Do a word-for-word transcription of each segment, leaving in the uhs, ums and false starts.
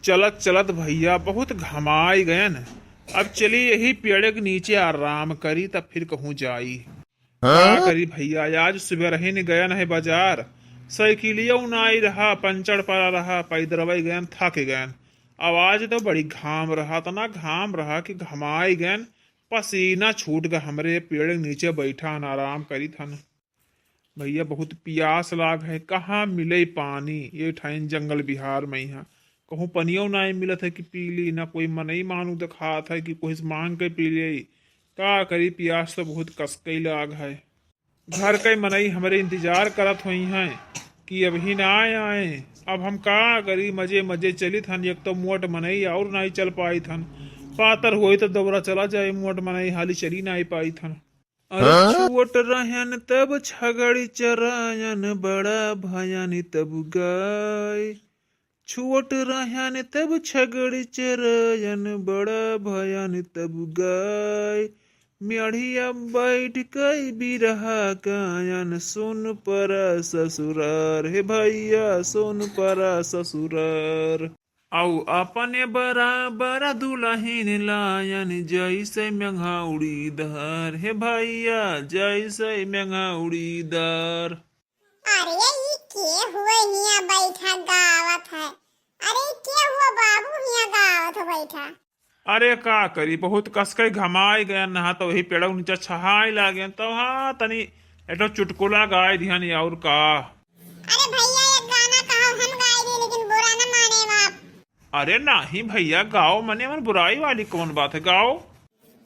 चलत चलत भइया बहुत घमाइ गयन। अब चली यही पेड़े के नीचे आराम करी, तब फिर कहूँ जाई। का करी भइया, आज सुबह रही न गयन है बाजार, साइकिलियो नाई रहा, पंचर पड़ा रहा, पैदरवै गयन, थक गयन। अब आज तो बड़ी घाम रहा, इतना घाम रहा कि घमाइ गयन, पसीना छूट गए हमरे। पेड़ के नीचे बैठा हन, आराम करी थन। भइया बहुत पियास लाग है, कहाँ मिले पानी ये ठाइन जंगल बिहार में? यहाँ कहूँ पनियो नाई मिलत है कि पी ली, ना कोई मनई मानू देखात है कि कोई से मांग के पी ले। का करी, पियास तो बहुत कसकई लाग है। घर के मनई हमरे इंतजार करत होई हैं कि अबही ना आए। अब हम का करी, मजे मजे चलित हन। एक तो मोट मनई और नाई चल पाइत हन, पातर होई तो दौरा चला जाए, मोट मनई हाली चली नाई पाइत हन। अरे हाँ? छोट रहन तब छगड़ी चरायन, बड़ा भयन तब गाय। छोट रहन तब छगड़ी चरायन, बड़ा भयन तब गाय। मेढ़िया बैठ कई बिरहा कायन, सुन परा ससुरार, हे भइया सुन परा ससुरार। अउ अपने बराबर दुलहिन लायन, जइसे मेघा उड़ीदार, हे भइया जइसे मेघा उड़ीदार। अरे ई के हुए हियाँ बैठा गावत है? अरे ई के हुआ बाबू हियाँ गावत हो बैठा? अरे का करी, बहुत कसके घमाए गए नहा, तो वही पेड़ों नीचे छहाए लागे, तो हाँ तनी एटो चुटकुला गाए दिहन और का। अरे भइया एक गाना कहो हम गाए दी, लेकिन बुरा न माने आप। अरे नाही भइया गाओ, मने मन बुराई वाली कौन बात है, गाओ।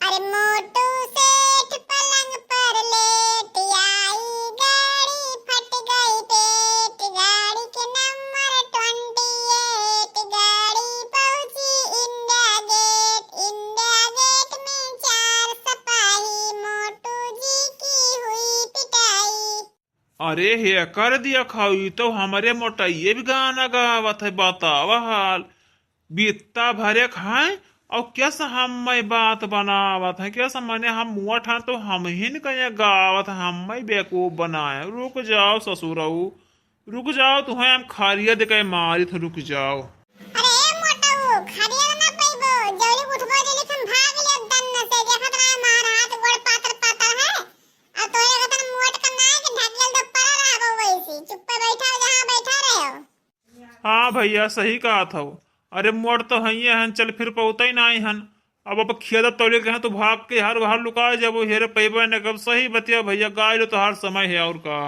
अरे मोटू सेठ पलंग पर लेट आई, गाड़ी फट गई पेट, गाड़ी के नंबर ट्वेंटी एट, गाड़ी पहुंची इंडिया गेट, इंडिया गेट में चार सपाही, मोटू जी की हुई पिटाई। अरे हे कर दिया खाऊ, ई तो हमरे मोटइये भी गाना गावत है, बतावा हाल। बित्ता भरे खाए और कैसे हम मैं बात बनावत है, कैसे मने हम मुआ ठान तो हम ही न कहीं गावत है, हम मैं बेवकूफ बनाए। रुक जाओ ससुरऊ, रुक जाओ, तुम्हें हम खारिया दे के मारी थे, रुक जाओ। अरे ए मोटऊ, खारिया ना पैबो, जौरी उठबो जौरी हम भाग ले दन्न से, देखत रहा मार हाथ गोड़ पातर पातर है, और तोरे गतन मोट का नाय के ढकेल दो परा रहा वैसी, चुप्पे बैठा हो जहाँ बैठा रहे हो। हाँ भइया, सही कहत हौ। अरे मोट तो हइये हन, चल फिर पउतै नाहीं हन। अब, अब खेदत तौले के हैं, तू भाग के हर बाहर लुकाए जाबो, हेरे पइबे न कब। सही बतिया भइया, गाय लो तोहार समय है और का।